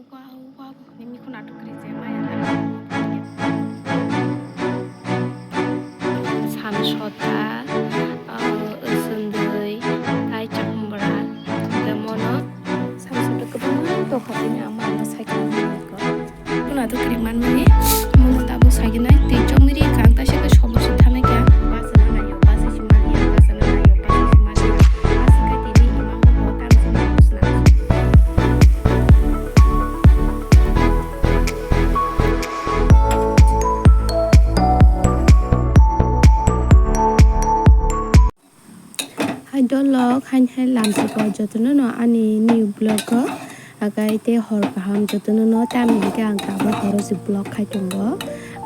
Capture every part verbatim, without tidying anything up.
Wow, wow, ni mikhu nathok kwrwi se maya. San sota, ah, usundui, tai chakmura, hwnkhe mono san sota kwbangma tongkha, tini ang mano saikha. Mikhu nathok kwrwi manmani, mono tabuk saikhe nai, tei chomiri kang taisa khe sobo se thanai kha. Basa na naio, basa se manya, basa na naio, basa se manya. Aswk khe tini imang bo tang se manya. Hai dolok, hain hai lamsoko jotono no ani new vlog o, agai tei hor kaham jotono no, tamni hwnkhe ang tabuk horo se vlog khai tongo,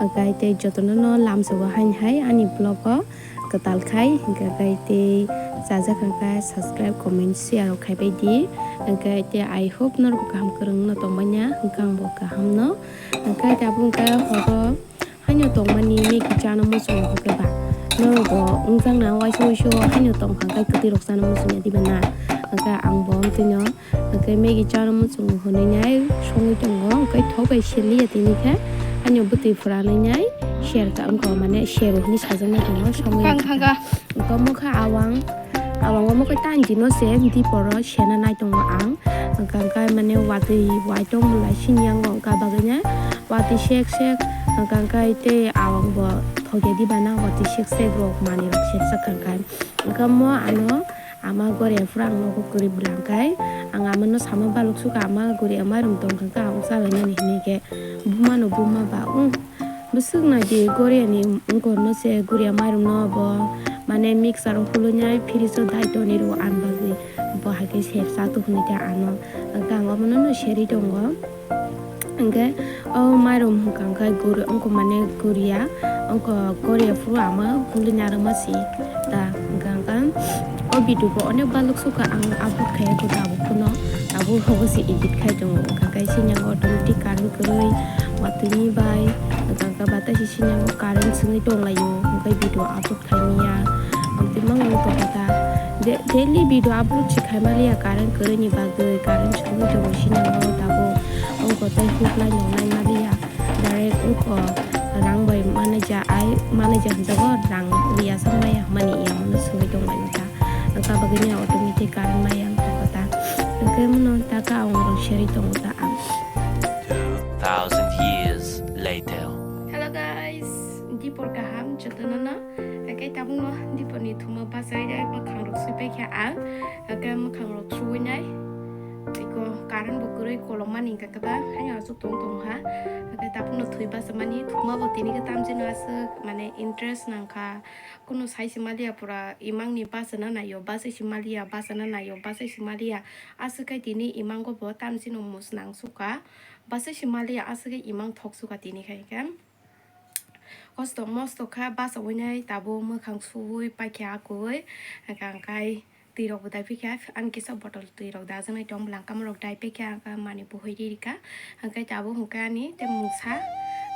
agai tei jotono no lamsoko hain hai ani vlog o kwtal khai, hwnkhe agai tei chajak hwnkhe subscribe, comment, share rok khai bai di, hwnkhe tei I hope norok kaham kwrwng no tongmanya, hwnkhe ang bo kaham no, hwnkhe tabuk hwnkhe horo. Haino tongmani Maggi chana muchungo hwnkhe ba norokbo wngjakna waisa waisa haino tongkha khe kwtwi rok chana muchungya diba na? Hwnkhe ang bo amtwino hwnkhe Maggi chana muchungo hwnwi nai songwi tongo, hwnkhe thok bai siliya tini khe haino bwtwi phwranwi nai serka wngkha, mane seru hwnwi sajaknai tongo songwi. Hwnkhe mokha awang. Awang omo khe tanjino se diporo sena nai tongo ang. Hwnkha khe mane watwi wai tong lai sini yango wngkha bagwino watwi sek sek hwnkha khe tei awang bo thokya diba na watwi sek sek rok manwi rok sek sak hwnkha. Hwnkha mo ano ama gori phuru ang nogo kwrwi bwlang khai ang amano sama baluk sukha ama gori mairum tong kha ang chalai nani hinwi khe buma no buma ba. Bwswk naidi Goria ni wngkor no se Goria mairum no bo mane mixer o hulwi nai fridge o dai tonwi rwo ani bagwi bo hai khe sersa tuhunwi khe ano hwnkhe ang omono no serwi tongo hwnkhe o mairum hwnkha khe Goria wngkha mane Goria wngkha Goria phuru ama hulwi narwkma si ta hwnkha khe o video bo onek baluk sukha ang upload khaiya kho tabuk phano tabuk hogo se edit khai tongo hwnkha khe sini ang automatic current kwrwi watwi ni bai hwnkha khe bataisi. Sini ang current swngwi tonglaio, hwnkhe video upload khaimaya. Amtwi mangwi tongkha ta. De-, daily video upload se khaimaliya current kwrwini bagwi, current swngwi tongo sini ang tabuk. Wngkha tei huk lai nongnai maliya. Direct wngkha rang bai manaija ai, manaija hwnjago rang liya sa maya hwnmani iya mano swngwi tonglaio ta. Wngkha bagwini automatic current maya wngkha ta. Hwnkhe mano ta khe ang rok serwi tongo ta ang. Two thousand years later. Hello guys, dipor kaham jotono no. Hwnkhe tabukno diporni thuma bachai bai mwkhang rok sui paikha ang. Hwnkhe mwkhang rok suwi nai. Tei ko current bo kwrwi kolokmani hwnkhe khe ba haino aswk tong tong ha. Hwnkhe tabukno thwi bachamani thuma bo tini khe tamjino aswk mane interest nangkha. Kunu sai se maliya pura imangni bachana naio, bachai se maliya, bachana naio, bachai se maliya. Aswk khe tini imango bo tamjino musnang sukha. Bachai se maliya aswk khe imang thok sukha tini khai khe. Kosto mosto kha bachawi nai tabuk mwkhang suwi paikha akui. Hwnkha khe twi rok bo dai phikha ani kisa bottle twi rok dajaknai tong bwlangkam rok dai phikha hwnkha mani buhoi ri rikha. Hwnkhe tabuk hwnkhe ani tei mungsa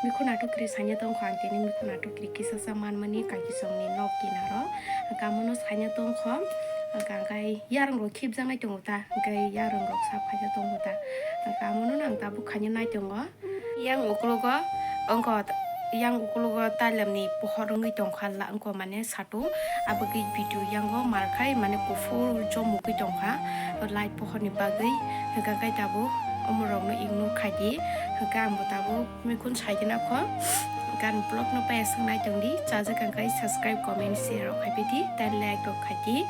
mikhu nathok kwrwi saina tongkha ang tini mikhu nathok kwrwi kisa sa manmani kaki chongni nok kinaro. Hwnkha amono saina tongkha hwnkha khe yarwng rok khibjaknai tongo ta hwnkhe yarwng rok sak phaina tongo ta hwnkha amono ang tabuk khaina nai tongo. Yang ukologo wngkha yang ukologo tailem ni pohor wngwi tongkha la wngkha mane satung aboni video yango markhai mane kuphur chomugwi tongkha light pohor ni bagwi hwnkha khe tabuk omorok no ignore khaidi hwnkha ang bo tabuk mikun saikhe nakho gan vlog no paya swngnai tongdi chajak hwnkha subscribe comment share rok khaiphidi tei like rok khaidi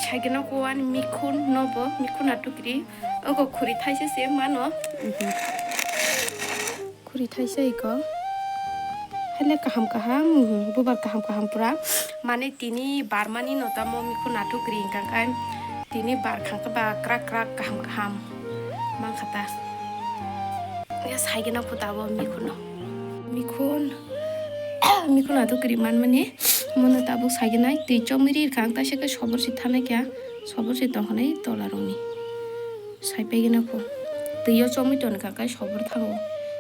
saikhe nakho ani mikun no bo mikun atukri. Ogo khuri thaisa se mano. Khuri thaisa iko. Hale kaham kaham, bubar kaham kaham pura. Mane tini barmani no tamo mikhu nathok ri hwnkha khe tini bar khangkhe ba krak krak kaham kaham mankha ta. Ya saigena phuta bo mikhuno. Mikhun, mikhun nathok ri manmani mono tabuk saigena twi chomri rikha ang taisa khe sobor si thanai kya. Sobor se tongkha nai tola rokni. Sai pegena kho. Twi o chomwi tongkha kai sobor thango.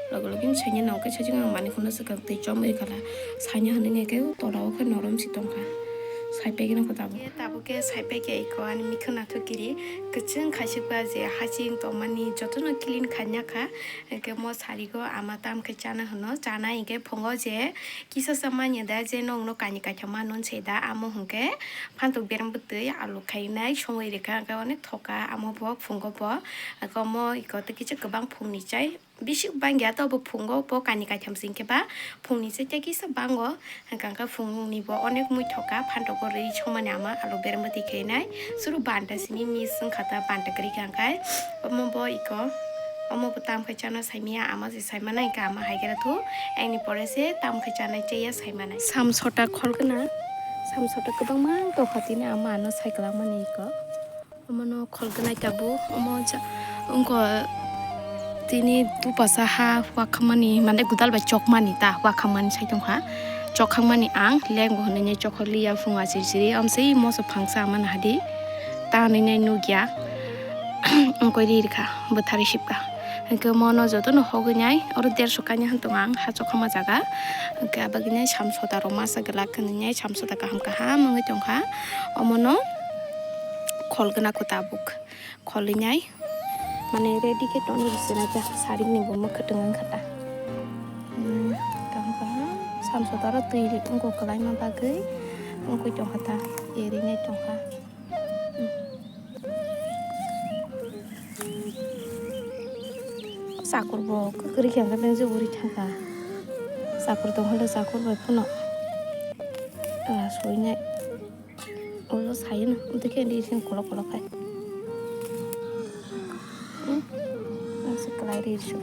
Loge loge saini nong khe sajing ang mani khuna swkang twi chomwi khala. Saini hwnwi nai khe tola o khe norom se tongkha. Saipaikhe nukho tabuk. Tabuk khe saipaikhe iko ani mikha nathok kiri. Kwchwng khaisukha je haching tongmani jotono clean khaina kha. Hwnkhe mo sarigo ama tam khe chana hwno. Chana hinkhe phungo je kisa sa manya da je nokno kainwi kaitham ma nung se da. Amo hinkhe phantok bereng bwtwi alu khainai songwi rikha. Hwnkhe onek thoka amo bo phungo bo. Hwnkhe omo iko tei kisa kwbang phungni chai. Bisi bangya to bo phungo bo kainwi kaitham sing khe ba phungni se tei kisa bango, hwnkha khe phungni bo onek mui thoka phantok bo rwi songmani ama alu bereng bwtwi khainai suru banta sini miss wngkha ta banta kwrwi kha hwnkhe omo bo iko omo bo tam khai chana saimaya ama se saimana hwnkhe ama hai khe thu engni pore se tam khai chanai cheya saimanai. Sam sota khol gana, sam sota kwbangma tongkha tini ama ano sai kwlangmani iko. Omono khol gwnai tabuk, omo ja-, wngkha tini bupasa ha wakhamani, mane gwdal bai chokmani ta wakhamani sai tongkha. Chokhangmani ang lengbo hwnwi chokhorliya, phungo achir chiri, omswi moso phangsa amani hadi ta hwnwi nai nukya. Wngkoi ri rikha, bwtharwi sipkha. Hwnkhe mono jotono hogwi nai, oro derso kainwi han tongo ang ha chokhama jaga. Hwnkhe abagwi nai samsota rok masa glak hwnwi nai samsota kaham kaham wngwi tongkha. Omono khol gwnakho tabuk. Kholwi nai. Mane ready khe tongwi sinai ta. Sarik ni bo mwkhwtwng wngkha ta. Hmm, kaham kaham. Samsota ro twi ri wngkha kwlaima bagwi. Wngkha tongkha ta. Eri nai tongkha. Hmm. Chakur bo kwrwi khe hwnkhe beng je uri thangkha. Chakur tong hwnle chakur bai phano. Ah, soi nai. Ulo sayano, ulo khe ri sing kolok kolok khai. Hmm, ang se kwlai ri su.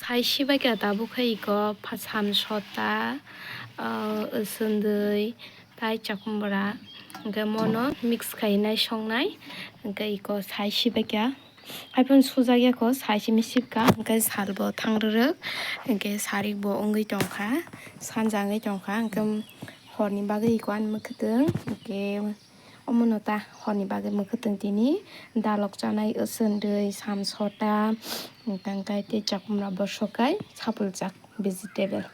Sai sibai kha tabuk khe iko pha-, samsota, ah, swndwi, tai chakumbra, hwnkhe mono mix khainai songnai, hwnkhe iko sai sibai kha. Haiphano sujak ya kho, sai simi sibkha, hwnkhe salbo thangrwrwk, hwnkhe sarikbo wngwi tongkha, sanja wngwi tongkha, hwnkhe horni bagwi iko ani mwkhwtwng, hwnkhe omono ta horni bagwi mwkhwtwng tini dalok chanai, swndwi, samsota, hwnkhe tei chakumra bosokai, sapuljak vegetable.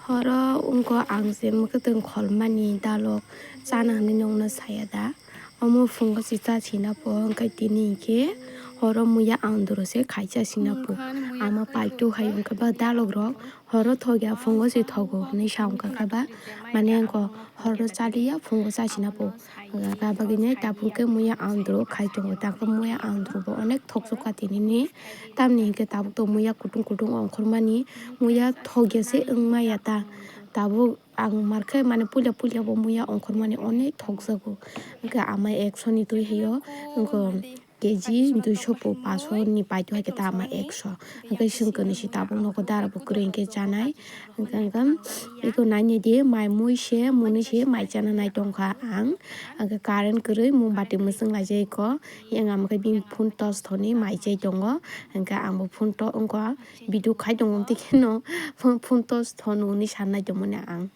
Horo wngkha ang se mwkhwtwng kholmani dalok chana hwnwi nokno saya da. Omo phungo se cha sina po, hwnkhe tini hinkhe horo muya andro se khai cha sina po. Ama paitu hai wngkha ba dalok rok horo thokya phungo se thogo hwnwi sa wngkha khe ba. Mane wngkha horo chaliya phungo cha sina po. Hwnkha bagwino tabuk khe muya andro khai tongo. Takhe muya andro bo onek thokjak ka tinini. Tamni hinkhe tabuk to muya kutung kutung ongkhormani. Muya thokya se wngmaya ta. Tabuk ang markhe mane puila puila bo muya ongkhormani onek thokjago. Hwnkhe ama ekso ni twi haio. Wngkha K G duiso po paso ni paito hai khe ta ama ekso. Hwnkhe chwng kwnwi se tabuk nogo dara bo kwrwi hinkhe chanai. Hwnkhe, hwnkhe eko nainai di mai mui se mwnwi se mai chana nai tongkha ang. Hwnkhe current kwrwi mombati mwswng laijak eko. Yang ama khe bini phone torch thoni mai chai tongo. Hwnkhe ang bo phone to wngkha video khai tongo tei kheno phone, phone torch thon hwnwi sanai tongmani ang.